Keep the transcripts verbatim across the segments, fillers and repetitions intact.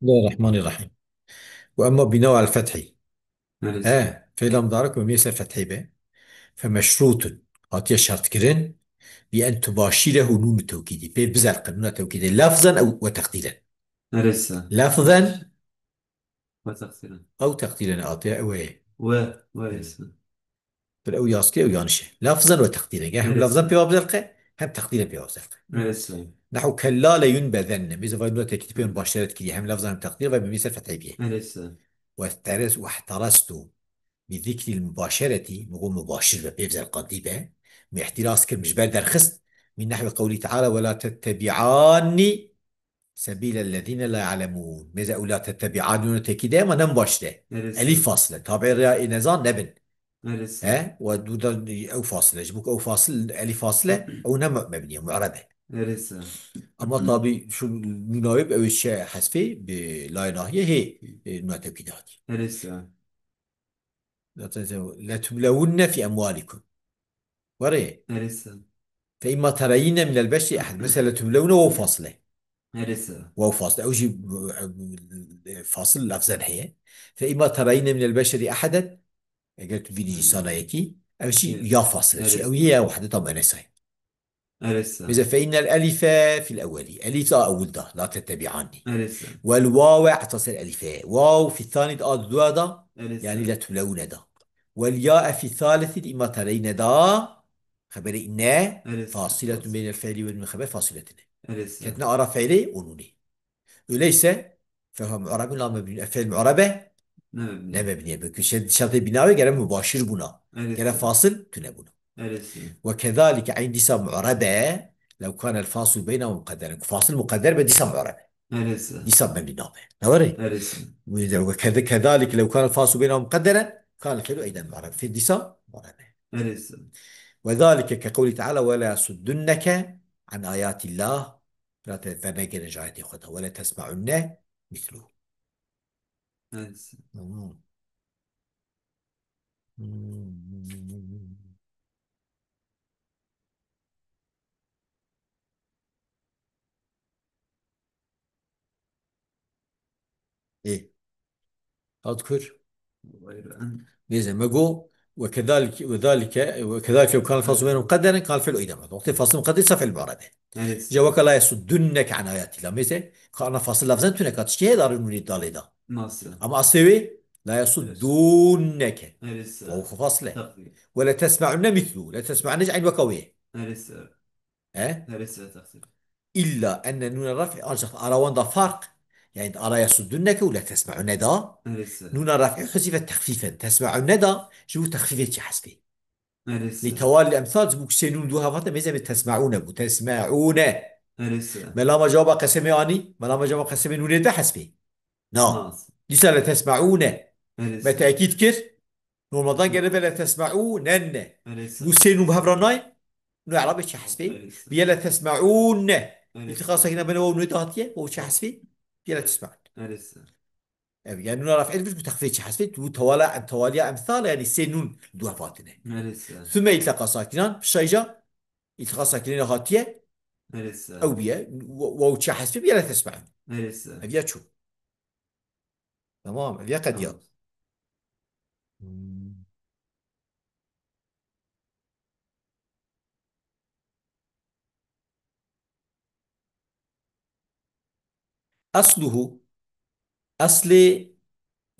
بسم الله الرحمن الرحيم. وأما بناء الفتح. Evet. He, فعل مضارع مبني على الفتح به. فمشروط. Hatiye şertkirin. بأن تباشره نون التوكيد. Pê bizelqe nûna tewkîdê. لفظا أو وتقديرا. Evet. لفظا. وتقديرا. Ew teqdîren hatiye, ew ê. Ve, ve. Evet. Pir ew yaskê ew yanlış e. Lafzan ve teqdîre. Gel hem Evet. lafzan pê bizelqe, hem teqdîre pê bizelqe. Evet, sayın. Nehu kella le yunbezenne. Mêze vay nûna tevkîdî pê başeret kiriye. Hem lafzan hem teqdîre ve mimî ser fethê biye. Evet, sayın. Ve teres-, ve ihterastu bi zikril mubaşereti, mi got mubaşir be, pê bizelqandî be. Mi ihtiras kir, mi ji ber derxist. Min nehwi qewlî teala ve la tettebi'anni سبيل الذين لا يعلمون. Mêze ew la tettebi'anî nûna tevkîdê, ema ne mubaşir e. Neresi? Elîf fasile. Tabi'ê rêya ê nezan nebin. Neresi? He? Û dû da ew fasile. Ji bo ku ew fasil, elîf fasile, ew ne mu-, mebnî ye, mu'reb e. Neresi? Ama tabi şu nûna wê bi ew şey hesfê bi layê nahiyê hê, e, nûna tevkîdê hatiye. Neresi? Zaten sen, "Letublewunne fi emwalikum." Were. Neresi? Fe imma terayinne minel beşri ehad. Mesela letublewunne waw fasile. Neresi? Waw fasile. Ew jî, e, e, fasil lafzen heye. Fe imma terayinne minel beşri ehaden. Eger tu bînî Hı. insana yekî, ev jî Evet. ya fasile. Jî Evet. ew yê ya wehdeta muennesayê. Neresi? Mesela fe innel elife fil ewweli. Elîf a ewil da. La tettebi'anni. Neresi? Wel wawe ata ser elife. Waw fi thani da, a dua da. Neresi? Yani letublewunne da. Wel ya e fi thalisi imma tereyne da. Xeberê inne. Neresi? Fasiletun beynel fe'li ve nûn xeber fasiletine. Neresi? Ketine ara fe'lê û nûnê. Öyleyse fehuve mu'rebun la mebnî. E, fiil mu'rebe Ne mebnî. ne mebnî. Çünkü şe-, şertê bînawê gere mubaşir bûna. Neresi? Gere fasil tune bûna. Neresi? Ve kezalike eyn dîsa mu'rebe lew kanel fasil beyna muqedderen. Ku fasil muqedder be dîsa mu'rebe. Neresi? Dîsa mebnî nabe. Ne were? Neresi? Ve keze-, kezalike lew kanel fasil beyna muqedderen kanel fiilu eyden mu'rebe. Fiil dîsa mu'rebe. Neresi? Ve zalike ke kewli teala ve la yasuddunneke an ayatillah. Zaten vernegerin ji ayetê xwe de. Ve le tesme'unne mislu. Neresi? Hmm. Hmm. Ê. Hat kur. Neyse, me go, ve kedalike, ve zalike, ve kedalike lew kanel faslu beynehum muqedderen, kanel fi'lu eyden mu'rebe. Wextê faslu muqedder, sa fi'l mu'rebe. Evet. Ca weke la yasuddunneke an ayatillah. Mêze, ka ana fasil lafzen tune ka tişkî heye darê nûnê dalê da. Nasıl? Ama aslê wê, la Evet. yasuddunneke. Neresi? Waw fasile. Takdir. Ve le tesme'unne mislu. Le tesme'unne eyn weke wê. Neresi? He? Neresi takdir? İlla enne nûne raf'i ancak arawan da fark. Yani ara yasuddunneke û le tesme'unne da. Neresi? Nûna raf'i huzife tehfifen. Tesme'unne da, ji bo tehfifê çi hesbê. Neresi? Li tewali emsal, ji bo ku sê nûn dû hev hate, mêze bi tesme'ûne bû, tesme'ûne. Neresi? Me lama cewaba qesemê anî, me lama cewaba qesemê nûnê de hesbê. Na. Nas. Dîsa le tesme'ûne. Neresi? Me tekîd kir, normaldan gere ve le tesme'ûnenne. Neresi? Bû sê nûn bi hev re nayê, nû erabê çi hesbê? Neresi? Biye le tesme'ûnne. Neresi? Îtîqa sakîne bene waw nûnê de hatiye, waw çi hesbê? Biye le tesme'ûn. Neresi? Ev, yani nûna raf'ê li vir ku texfîfê çi hesbê, tu tewala, em tewaliya emsal, yani sê nûn li dû hev hatine. Neresi? Thumme îlteqa sakinan, pişta îca îlteqa sakinan hatiye, Neresi? ew biye, wa-, waw çi hesbê biye le tesme'ûn. Neresi? Ev ya çû. Tamam, ev ya qediya. Tamam. Hmm. Esluhu, eslê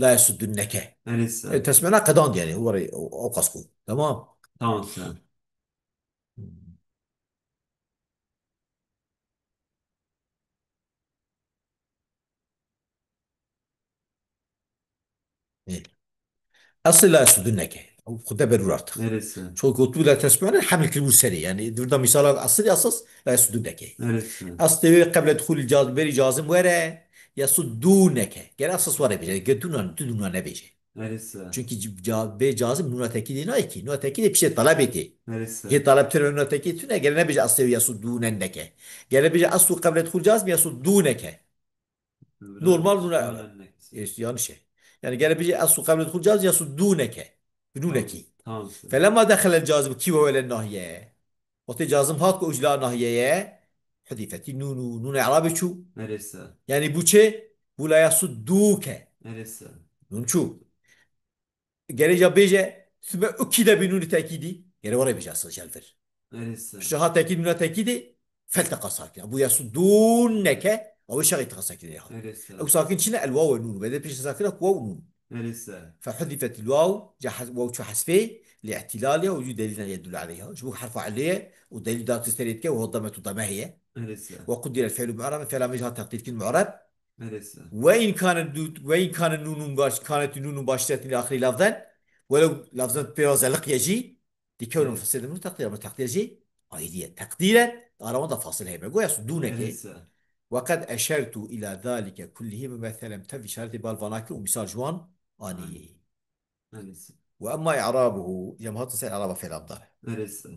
la yasuddunneke. Neresi? E, tesmina qedan yani, o, o, o kasku. Tamam. Tamam, sen. Ê. Eslê la yasuddunneke. Ew xwe de berûr artık. Neresi? Çok gotu la tesmine hemil kiribû serê. Yani, di vir de mîsala eslê esas la yasuddunneke. Neresi? Eslê wê qeble dixulî caz-, berî cazim were, yasuddûneke. Gere esas were bêje. Gere dûna, tu dûna nebêje. Neresi? Çünkü c-, ca-, bê cazim nûna tekîdê nayê ki. Nûna tekîdê piştê talebê tê. Neresi? Hê taleb tune nûna tekîdê tune, gere nebêje eslê wê yasuddûnenneke. Gere bêje eslû qeble dixul cazim yasuddûneke. Normal nûne. Nûne. Yanlış şey. Yani gere bêje eslû qeble dixul cazim yasuddûneke. Bi nûnekî. Tamam, tamam. Felemma dexelel cazim kî ve wele nahiye. Wextê cazim hat ku ew ji la nahiye ye, hudîfetî nûn û nûn erabê çû. Neresi? Yani bû çi? Bû la yasudduke. Erê se. Nûn çû. Gerê ca bêje, süme ukîde bi nûnî tekîdî. Gerê were bêje asıl jelvir. Erê se. Şiha tekîd nûna tekîdî. Felteqa sakin. Bû yasuddûneke, ew şex îltiqa sakin ya. Erê se. Ew sakin çi ne? El waw ve nûn. Ve de pêş sakina ku waw nûn. Erê se. Fehudifet il waw, ca hes-, waw çû hesfê, li ihtilaliha û jû delîl yedullu aleyha. Ji bo herfa ilê ye û delîl da tu serê dike û ho damet û dame heye. Erê se. Ve qudire el fi'lu mu'raben, fi'la me jî ha teqdîr kin mu'reb. Erê se. Ve in kane du-, ve in kane nûnun baş-, kanet nûnun başiretin li axirî lafzen. Welew lafzen pê re zeliq ye jî, dikewne Erê. Mufessir min teqdîr, ama teqdîr jî ayrî ye. Teqdîren, ara wan da fasil heye. Me goya su dûnekê. Erê se. Ve qed eşertu ila zalike kullihî, me meselen tev işaretê bal vana kir û misal ji wan anî. Erê se. Ve emma i'rabuhu, cem hatin ser i'raba fi'l amdar. Erê se.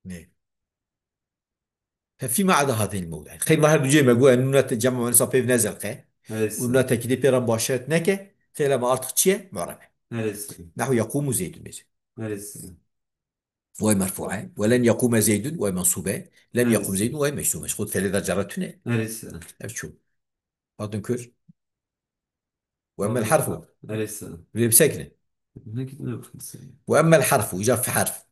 Nê. Fe fîma ada hatîn mewdî. Xeyr, me her du cê me got, nûna te cema wenisa pêv ne zelqe. Erê se. Û nûna tekîdê pê re başet neke. Fêla me artık çi ye? Mu'rebe. Erê se. Nehu yekûmu Zeydun bêje. Erê se. Way merfû e. Ve len yekûme Zeydun, way mensûb e. Len Erê yekûm se. Zeydun, way meczûm e. Ji xwe fêlê de cere tune. Erê se. Ev çû. Hatin kir. Ve emmel harfu. Erê se. Vê bisekine. Ne ki ne bakın se. Ve emmel harfu, îca fi harf.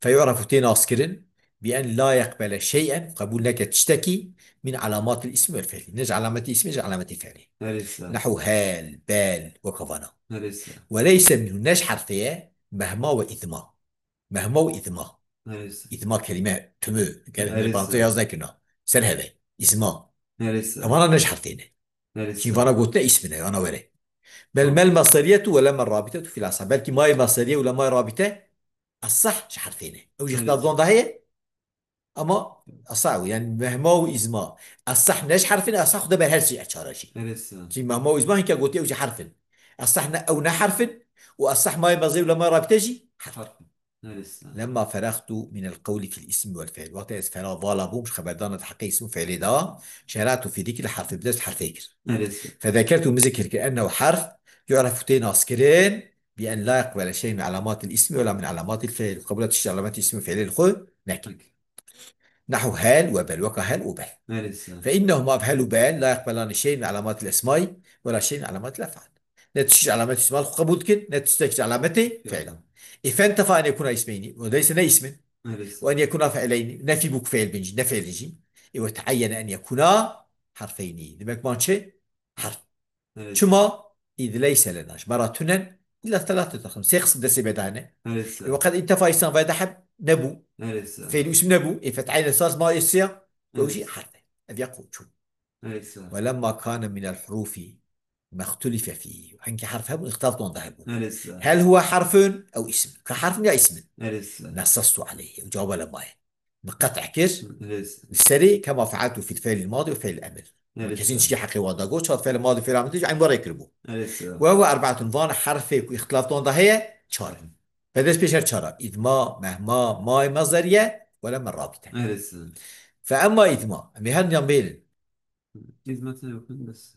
Fe yu'rafu tê naskirin. Bi en la yeqbele şey'en, qebûl neke tiştekî, min alamatil ismi vel fi'li. Ne ji alametê ismi, ne ji alametê fi'lê. Erê se. Nehu hel, bel, weka vana. Erê se. Ve leyse minhu, ne ji herfê ye, mehma ve îdma. Mehma û îdma. Erê se. Îdma kelîme tümü. Gel Erê se. Parantez yaz nekirina. Ser heve. Îzma. Erê se. Vana ne ji herfê ne. Erê se. Çî vana gotine îsmine, vana were. Bel mel masderiyetu ve lemel rabitetu fil asah. Belkî mayê masderiye û lemay rabite esah ji herfê ne. Ew jî Erê se. Xilaf zon da heye. Ama esah, yani mehma û îzma. Esah ne ji herfê ne, esah xwe de ber her şey eçara jî. Erê se. Çî mehma û îzma hinke gotiye ew jî herfin. Esah ne, ew ne herfin. Û esah mayê masderiye û lemay rabite jî herfin. Herfin. Erê se. Lemma feragtu minel qewlî fil ismi vel fi'l. Wextê ez feravala bûm ji xeberdana di heqê îsim û fi'lê de, şeratu fî zikri herfê, bi dest herfê kir. Erê se. Fezekertu min zikir kir, ennehu herf, yu'refu tê naskirin, bi en la yeqbele şey min alamatil ismi ve la min alamatil fi'l. Qebûla tişt alametê îsim û fi'lê li xwe neke. Peki. Nehu hel ve bel, weka hel û bel. Erê se. Fe innehuma, ev hel û bel, la yeqbelani şey min alamatil esmai ve la şey min alamatil ef'al. Ne tişt alametê îsma li xwe qebûl dikin, ne tiştek ji alametê fi'lan. Î fentefa en yekuna îsmeyni, û leyse ne îsmin. Erê se. Û en yekuna fi'leyni, nefî bû ku fi'l bin jî, ne fi'lin jî. Ê we teeyyene en yekuna herfeyni. Demek man çi? Herf. Erê se. Çima? Îd leyse lena. Ji me re tunen, illa thelâthe aqsam. Sê qism destê me de hene. Erê se. Ê we qet întefa îsam vay de heb nebû. Erê se. Fi'l û îsim nebû. Ê feteyn esas ma êsiya. Ew Erê jî se. Herf e. Ev ya qo çû. Erê se. Ve lemma kane minel hurûfî mextulife fîhî. Hinkî herf hebûn, îxtilaf dan de hebûn. Erê se. Hel huwe herfun ew îsmin. Ka herfin ya îsmin. Erê se. Nesestu aleyhi. Ew cewaba lemma ye. Min qet'e kir. Erê se. Li serê kema fealtu fil fi'lil madî ve fi'lil emir. Erê se. Kesî çikî heqê wan da got, çat fi'l madî, fi'l amir tê, eyn were kiribû. Erê se. Ve huwe erbe'atun, van herfê ku îxtilaf dan de heye, çar in. Ve dest pêş her çara. Îdma, mehma, may, mezderiye, wele me rabîte. Erê se. Fe emma îdma. Em ê her niyan bênin. Hizmetine bakın bes.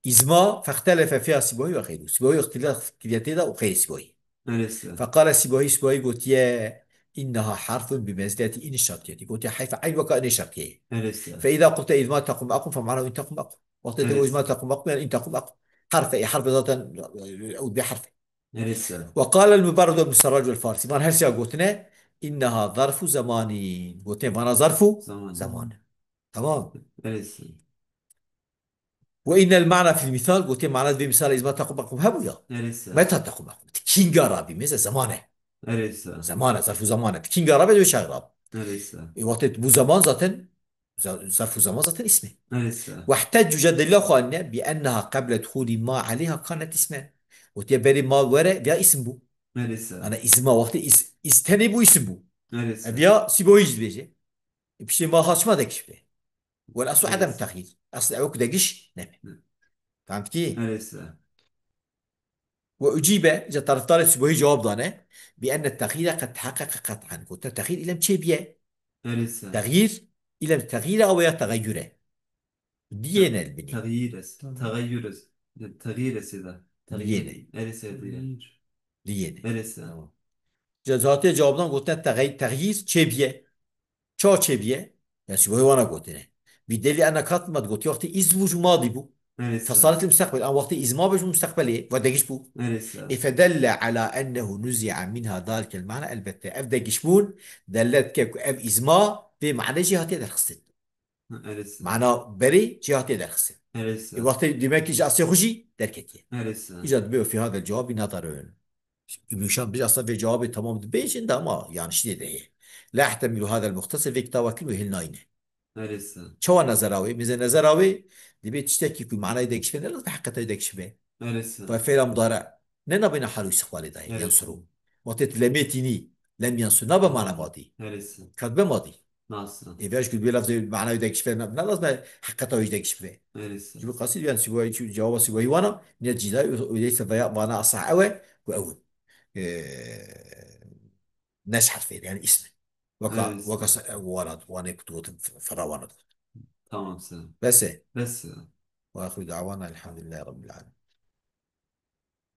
Îzma, fextelefe fiha Sîbohî ve xeyrû. Sîbohî îxtilaf kiriye tê de û xeyrê Sîbohî. Erê se. Feqale Sîbohî, Sîbohî gotiye, inneha harfun bi menzileti in şertiyeti. Gotiye heyfe eyn weka in şertiyeyê. Erê se. Fe îza qulte îzma tequm aqum fe ma'nahu in tequm aqum. Wextê te Erê se. Îzma tequm aqum yani in tequm aqum. Herfe, e, herfe zaten, e, ew bi herfe. Erê se. Ve qale el-Muberrid ve Musarrac vel Farsi. Van her siya gotine, inneha zarfu zemanin. Gotine vana zarfu Zaman. Zaman. Tamam. Erê se. Ve innel ma'na fil misal, gotê mana vê misal îzma tequm aqum hebû ya. Erê se. Meta tequm aqum. Ti kînga rabî, mêze zamane. Erê se. Zamane, zarfu zamane. Ti kînga rabî, dê şer rab. Erê se. E, wextê bu zaman zaten, za-, zarfu zaman zaten ismi. Erê se. Ve ihteccu, ca delîla xwe anîne, bi enneha qeble duhûlî ma aleyha kanet ismen. Gotiye berê ma were, ya isim bû. Erê se. Ana îzma wextê îz, îz tenê bû, îsim bû. Erê se. Ev ya Sîboyî jî dibêje. E, piştê ma haçma degiş bê. Wal aslu Erê se. Edem texyîr. Asl ew ku degiş nebe. Hı. Fehm dikî? Erê se. Ve ucîbe, ca tarafdarê Sîbohî cewab dane, bi enne texyîre qed teheqqeqe qet'en. Gote texyîr îlem çêbiye. Erê ser. Texyîr, îlem texyîr e, ew ya texeyûr e. Diyêne li binî. Texyîr es. Texeyûr es. Texyîr es da. Diyêne. Erê ser diye. Diyêne. Erê ser. Cezatê cewabdan gotine texey-, texyîr çêbiye. Ça çêbiye? Yani sibahî wana gotine. Bi delîl ena kat ma gotiye wextê îz bû ji madî bû. Erê ser. Fesalet li mustaqbel. An wextê îz ma be ji mustaqbelê. Ve degiş bû. Erê ser. E fedelle ala ennehu nuzi'a minha dalikel mana, elbette. Ev degiş bûn, dellet ke ku ev îz ma vê mane jî hatiye derxistin. Erê ser. Mana berê jî hatiye derxistin. Erê E ser. wextê demek ki ji eslê xwe jî derketiye. Erê ser. Îca dibe fi hadel cevabî nadarun. Ibn Hişam bêje aslında vê cevabê tamam dibêjin de ama yanlışî de heye. La ehtemilu hadel muxtesir vê kitaba kin wê hil nayne. Erê ser. Çawa nezera wê? Mêze nezera wê dibê tiştekî ku manayê degiş be, ne lazim heqeta wê degiş be. Erê ser. Ve fêla mudare ne nabêne hal û istiqbalê dayê, Evet. yansuru. Wextê tu lemê tînî, lem yansu, nabe mana madî. Erê ser. Ka dibe madî. Nasıl? Ê vê ji ku bê lafzê manayê degiş be, ne, ne lazim heqeta wê degiş be. Erê ser. Ji bo qasî yan sîwayî çû, cewaba sîwayî wana, ne cîda, ê leyse veya mana asah ew e, ku ew in. Ee, neş harfê, yani ismi. Waka, Evet. waka se-, wana, wane ku tu gotin, f-, fera wana. Tamam ser. Bes e. Bes ser. Ve ahiru da'wana elhamdulillahi rabbil alemin.